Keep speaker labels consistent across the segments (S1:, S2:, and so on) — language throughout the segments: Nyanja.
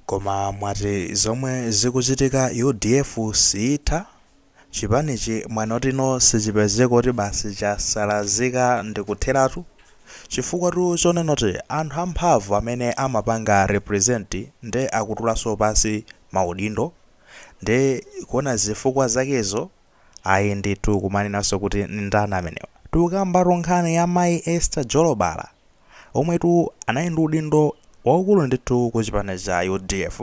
S1: Koma mwati zomwe zikuchitika, UDF sitha chipanichi, mwanotino sichipezeka kuti basi chasalazika ndikutheratu, chifukwa tu chonenoti anthu amphamvu amene amapanga represent nde akutulanso pansi maudindo, nde kuona zifukwa zakezo ayi ndithu, kumanenanso kuti ndani amenewa. Tikukamba nkhani ya mayi Esther Jolobala, omwetu anali ndi udindo waukulu ndithu ku chipani cha UDF.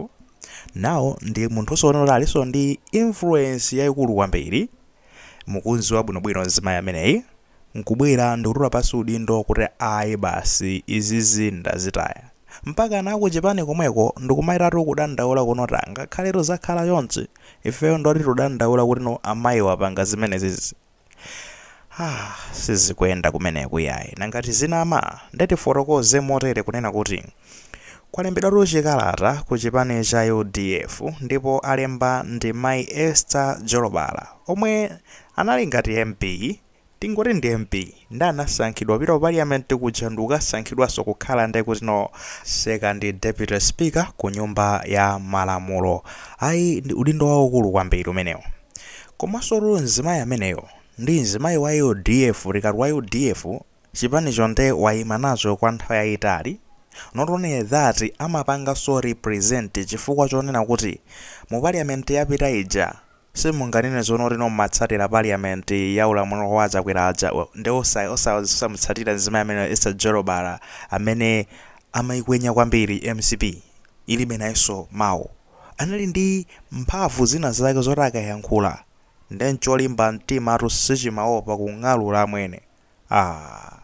S1: Nawo ndi munthu onoti alinso ndi influence yayikulu kwambiri, mukunziwa bwinobwino mzimayi ameneyi, nkubwera ndikutula pansi udindo kuti ayi, basi, izizi ndazitaya. Mpaka naku chipani komweko ndikumayitatu kudandaula kunota ngakhaletu zakhala chonchi, ifeyo ndoti tudandaula kuti no, amayi wapanga zimenezizi, ah, sizikuyenda kumeneku yayi. Nangati zinama, ndetifotokoze motere kunena kuti kwalembedwatu chikalata ku chipani cha UDF, ndipo alemba ndi mayi Esther Jolobala, omwe anali ngati MP, tingoti ndi MP, ndi anasankhidwa kupita ku parliament kuja, ndikukasankhidwanso kukhala ndi kuti no, second deputy speaker ku Nyumba ya Malamulo. Ayi, ndi udindo waukulu kwambiri umenewo. Komanso tu mzimayi ameneyo ndi mzimayi wa UDF. Tikati wa UDF, chipani chonde wayima nacho kwa nthawi yayitali. Not only that, amapanganso represent, chifukwa chonena kuti mu parliament yapita ija, simunganene zonoti no, mmatsatira parliament ya ulamuliro wa Chakwera aja ndi osamutsatira mzimayi amene Esther Jolobala, amene amayikwenya kwambiri MCP, ilibe nayenso mawu. Anali ndi mphamvu zina zake zoti akayankhula ndi ncholimba mtima atu, sichimaopa kung'alula amwene. Ah,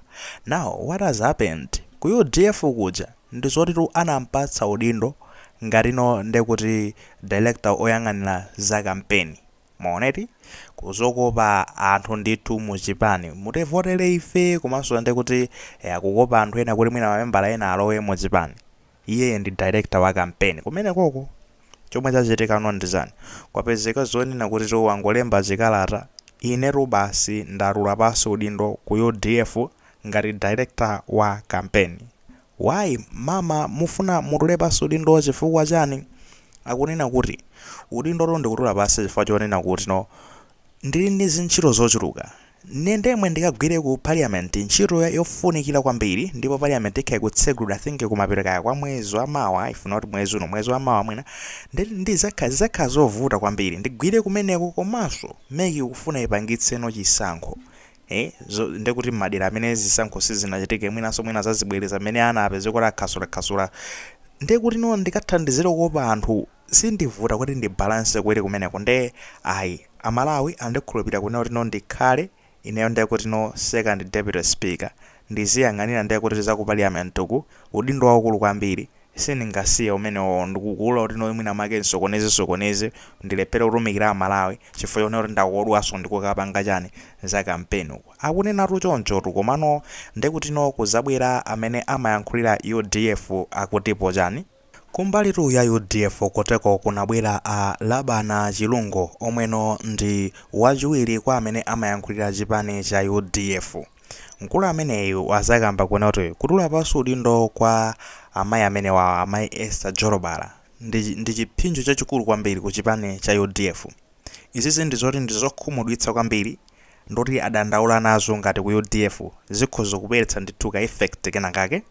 S1: now what has happened ku UDF kuja ndi zotitu anampatsa udindo ngatino ndekuti director oyang'anira za kampeni, maoneti kuzokopa anthu ndithu muchipani, mutivotere ife, komanso ndekuti akukopa anthu ena kuti mwina mamembala ena alowe muchipani. Iye ndi director wa kampeni kumene koko. Chomwe chachitikano ndi chani? Kwapezeka zonena kuti to wangolemba chikalata: inetu basi ndatula pansi udindo ku UDF ngati director wa kampeni. Why, mama, mufuna mutule pansi udindo chifukwa chani? Akunena kuti udindoto ndikutula pansi chifukwa chonena kuti no, ndili ndi zintchito zochuluka, nendemwe ndikagwire ku parliament, ntchito yofunikira kwambiri, ndipo parliament ikhaye kutsegulidwa, I think kumapeto kwa mwezi wa mawa, ifuna kuti mwezi uno, mwezi wa mawa mwina, ndi zizakhala zovuta kwambiri ndigwire kumeneko. Komanso MEC kufuna ipangitseno chisankho, ndekuti madera amene zisankho sizinachitike, mwinanso mwina zazibwereza amene ana apeze kuti akhasulakhasula, ndekuti no, ndikathandizire kukopa anthu, sindivuta kuti ndi balance kwere kumeneko. Nde ayi, Amalawi andikhulupirira kunena kuti no, ndikhale ineyo ndekuti no, second deputy speaker, ndiziyang'anira ndekuti za ku parliament uku, udindo waukulu kwambiri, sindingasiye umenewo ndikukula kuti no, mwina make nsokoneze sokoneze, ndilephere kutumikira Amalawi chifukwa chonena kuti ndakodwanso ndikukapanga chani, za kampeni uku. Akunenatu chonchotu. Komano ndekuti no, kuzabwera amene amayankhulira UDF, akutipo chani? Kumbalitu ya UDF koteko kunabwera a Labana Chilungo, omweno ndi wachiwiri kwa amene amayankhulira chipani cha UDF. Mkulu ameneyu wazakamba kuona kuti kutula pansi udindo kwa amayi amenewa, amayi Esther Jolobala, ndi chipsinjo chachikulu kwambiri ku chipani cha UDF. Izizi ndi zoti ndi zokhumudwitsa kwambiri, ndoti adandaula nazo ngati ku UDF, zikhoza kubweretsa ndithu ka effect kenakake.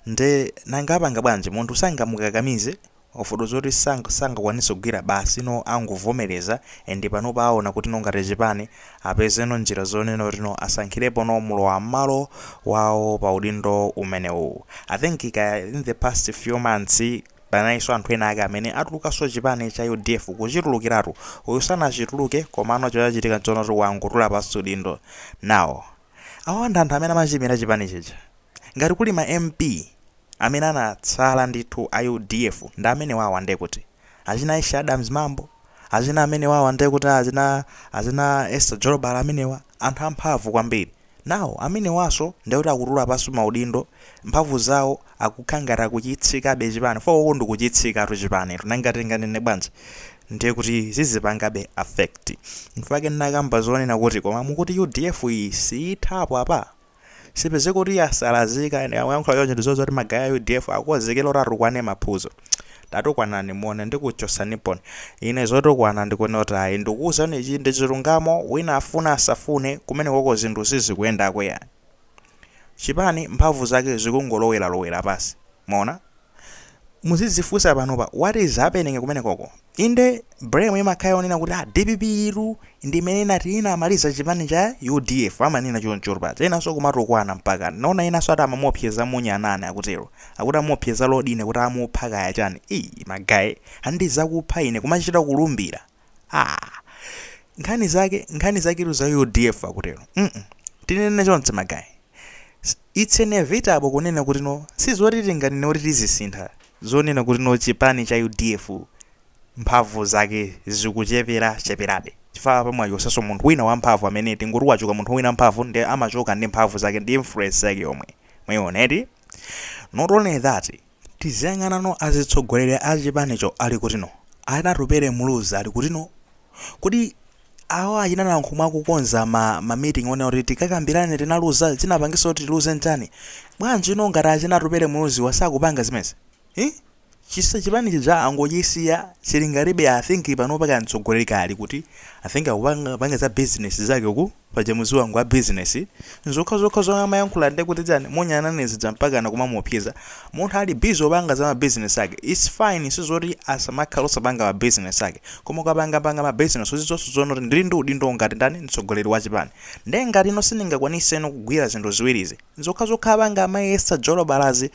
S1: Nde nangapanga bwanji? Munthu sangamukakamize ofoto zoti sangakwanise kugwira, basi no, angovomereza. And panopo aona kuti no, ngati chipani apezeno njira zonena kuti no, asankhirepo no mulowa m'malo wawo pa udindo umenewu. I think ka in the past few months panalinso anthu ena ake amene atulukanso chipani cha UDF, kuchitulukiratu. Uyu sanachituluke, komano chochachitika nchonoti wangotula pansi udindo. Now awa ndi anthu amene amachimira chipani chija. Ngati kuli ma MP amene anatsala ndithu a UDF, ndi amene wawa, ndekuti achina Aisha Adams Mambo, achina amene wawa, ndekuti achina Esther Jolobala, amenewa anthu amphamvu kwambiri. Nawo amene waso ndekuti akutula pansi maudindo, mphamvu zawo akukhala ngati akuchitsikabe chipani fo, ndikuchitsikatu chipani nangati nganene bwanji? Ndiye kuti zizipangabe affect. Mfake ndinakamba zonena kuti koma mukuti UDF iyi siyithapo apa, sipeze kuti yasalazika. Yankhula choncho, ndizo zoti ma guys a UDF akonzekera kuti atukwane maphuzo. Tatukwanani muone, ndikuchosaniponi. Ine zotukwana ndikuona kuti ayi, ndikuwuzani ichi ndi chilungamo, wina afuna asafune, kumene koko zinthu sizikuyendako yani. Chipani mphamvu zake zikungoloweralowera pasi. Mwaona, muzidzifunsa panopa, what is happening kumene koko? Inde, blame imakhala yonena kuti ah, DPP iru ndi imene inati inamaliza chipani cha UDF, amanena choncho paja. Enanso kumatukwana, mpaka naona enanso ati amamopseza munyanane, akutero, akuti amopseza lodine kuti amupha kaya chani. Iyi ma guy andizakupha ine, kumachita kulumbira. Ah, nkhani zake, nkhani zaketu za UDF akutero. Tinene chonse ma guy, it's inevitable kunena kuti no, sizoti tinganene kuti tizisintha zonena kuti no, chipani cha UDF mphamvu zake zikuchepera cheperabe, chifukwa pamwachosanso munthu wina wamphamvu amene tingoti wachoka. Munthu wina mphamvu ndi amachoka ndi mphamvu zake ndi influence yake yomwe mwaioneti. Not only that, tiziyang'anano azitsogoleri a chipanicho ali kutino. Anatupere Muluzi ali kutino? Kuti awo achina Nankhumwa akukonza ma meeting one kuti tikakambirane, tinaluza, chinapangisa kuti tiluze nchani? Bwanji ino ngati achina Atupere Muluzi wasakupanga zimezi, eh? Chisa chipani chija angochisiya chili ngatibe. I think panopa kamtsogoleri kali kuti I think akupanga panga za business zake uku paja, muziwa ngwa business nzokha zokha zomwe amayankhula ndi kuti chani munyanane zija mpaka kumamuphiza munthu ali busy opanga za ma business ake. It's fine, sizoti asamakhala osapanga ma business ake, koma ukapangapanga ma business uzizonso zoona kuti ndili ndi udindo ngati ndani, mtsogoleri wa chipani. Nde ngati ino sindingakwanise ino kugwira zinthu ziwirizi, nzokha zokha apanga amayesa jolobalazi,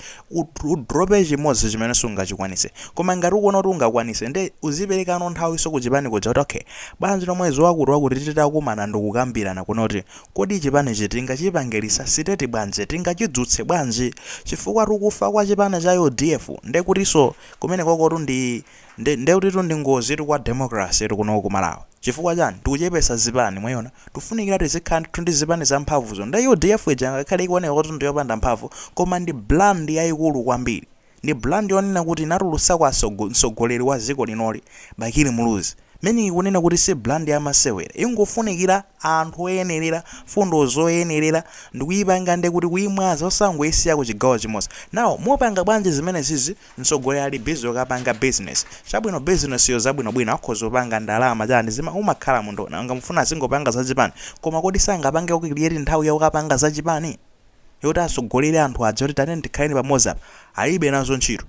S1: udrope chimodzi chimene sungachikwanise. Koma ngati ukuona kuti ungakwanise, nde uziperekano nthawi ku chipani kuja kuti okay, bwanji no mwezi wakuti wakuti titakumana ndikukambirana kuna kuti kodi chipanichi tingachipange resuscitate bwanji, tingachidzutse bwanji? Chifukwa tikufa kwa chipani cha UDF ndekutinso kumene kokotu ndi ndekutitu ndi ngozi kwa democracy kuno ku Malawi. Chifukwa chani? Tikuchepesa zipani, mwayona? Tifunikira tizikhala ndithu ndi zipani zamphamvuzo. Nde UDF ija ngakhale ikuoneka kuti ndiyopanda mphamvu, koma ndi brand yayikulu kwambiri, ndi brand yonena kuti inatulutsako mtsogoleri wa dziko linoli, Bakili Muluzi, mene ikunena kuti si brand yamasewera. Ingofunikira anthu oyenerera, fundo zoyenerera, ndikuyipanga nde kuti kuyimwaza, osangoyisiya ku chigawo chimodzi. Nawo mupanga bwanji zimene zizi mtsogoleri ali busy okapanga business? Chabwino, business yo zabwinobwino, akhoza kupanga ndalama chani, zima umakhala munthu angamufuna azingopanga zachipani, koma kodi sangapange create nthawi yakukapanga zachipani yoti asogolere anthu aja kuti tane ndikhaleni pamodzi apa? Alibe nazo ntchito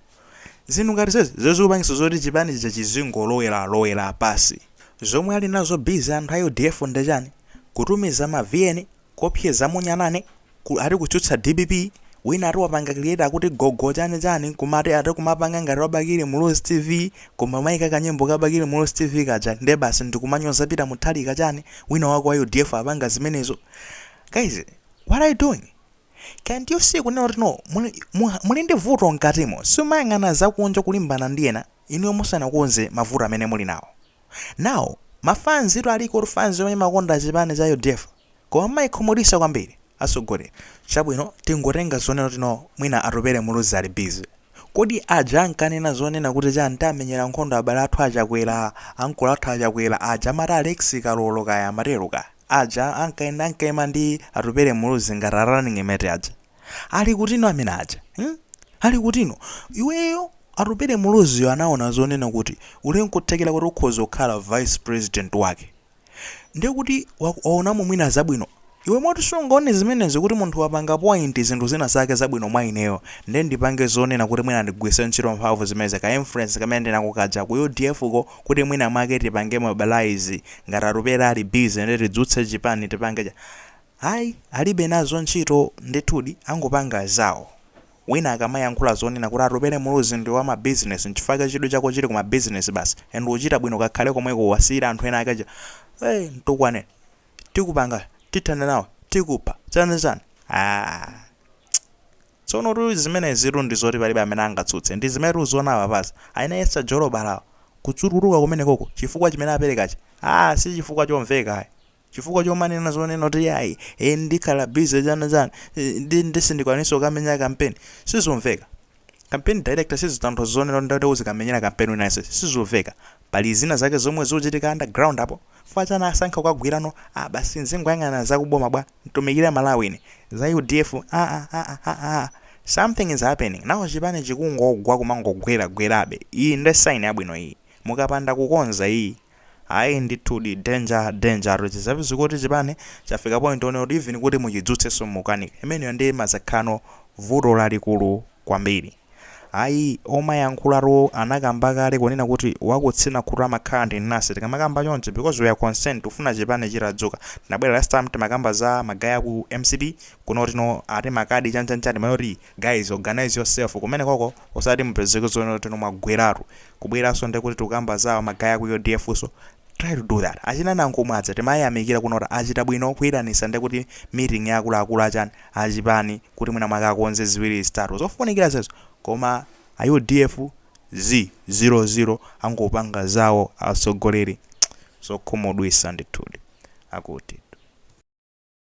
S1: zinthu ngati zezi zozikupangisa zoti chipani chija chizingolowera pasi. Zomwe ali nazo busy anthu a UDF ndi chani? Kutumiza ma VN, kopyeza munyanane, ati kutsutsa DPP. Wina ati wapanga create akuti gogo chani chani, kumati ati kumapanga ngati wabakili Muluzi TV, koma mayika kanyimbo kabakili Muluzi TV kaja, nde basi ndikumanyoza Peter Mutharika chani. Wina wako wa UDF apanga zimenezo. Guys, what are you doing? Can't you see kunena kuti no, muli ndi vuto mkatimo? Simayang'ana zakunja kulimbana ndi ena inuyo musanakonze mavuto amene muli nawo. Now ma fans itu aliko, fans omwe makonda chipani cha UDF, koma mayikhumudwitsa kwambiri atsogoleri. Chabwino, tingotenga zonena kuti no, mwina Atupere Muluzi ali busy. Kodi aja ankanena zonena kuti chani, tamenyera nkhondo abale athu Achakwera, ankulu athu Achakwera aja, amati Alex Kalolo kaya amateruka aja, ankaenda ankaima ndi Atupere Muluzi ngati running mate aja, ali kutino amene aja, Ali kutino? Iweyo Atupere Muluziyo anaona zonena kuti uli nkuthekera kuti ukhoza kukhala vice president wake, ndiye kuti waonamo mwina zabwino. Iwe moti sungaone zimenezi kuti munthu wapanga point zinthu zina zake zabwino mwa ineyo, ndiye ndipange zonena kuti mwina ndigwiritse ntchito mphamvu zimenezi, ka influence kamene ndinako kaja ku UDF ko, kuti mwina mwake tipange mobilize ngati Atupere ali busy, ndiye tidzutse chipani, tipange cha ayi. Alibe nazo ntchito ndithudi, angopanga zawo. Wina akamayankhula zonena kuti Atupere Muluzi ndi wa mabizinesi, nchifukwa chidwi chako chili ku mabizinesi basi, and uchita bwino, kakhale komweko, wasiyira anthu ena akaja. Hey, ntukwane, tikupanga, tithana nawo, tikupha, chani chani. Ah, tsono tu zimenezitu ndi zoti palibe amene angatsutse, ndi zimene tikuziona apa. Aina yesa jolobalawo kutsutuluka kumene koko, chifukwa chimene aperekachi, ah, si chifukwa chomveka ayi. Chifukwa chomanena zonena kuti ayi, e, ndikhala busy chani chani, ndi ndisindikwanisa kukamenya kampeni, sizomveka. Campaign director sizitanthauza zonena ndati uzikamenyera kampeni winanso, sizomveka. Pali zina zake zomwe zikuchitika underground apo. Fachana asankha kukagwirano, ah, basi nzingoyang'ana zakuboma bwa, mtumikire Malawi ine, za UDF, ah, ah, ah, ah, ah. Something is happening now. Chipani chikungogwa, kumangogweragwerabe. Iyi ndi sign yabwino iyi? Mukapanda kukonza iyi, ayi ndithudi, danger, danger. Chizapeza kuti chipani chafika point one kuti even kuti muchidzutsenso mukanika. Imeneyo ndi mazakhano vuto lalikulu kwambiri. Ayi, omayankhulatu anakamba kale kunena kuti wakutsina khutu amakhala ndi nasi. Tikamakamba chonchi because we are concerned, tifuna chipani chitadzuka. Tinabwera last time, timakamba za ma guy ku MCP kuno tino ati makadi chanchanchani mayoti. Guys, organize yourself kumene koko, usati mupezeke zono tino mwagweratu kubweranso. Ndekuti tikukamba zawo ma guy ku UDF, so try to do that. Achina Nankhumwadza timayamikira kuno kuti achita bwino kuyitanisa ndekuti meeting yakuluakulu achani achipani kuti mwina mwakakonze ziwiri zitatu zofunikira zezo. Koma a UDF z 00 angopanga zawo atsogoleri, zokhumudwisa ndithudi. Akuti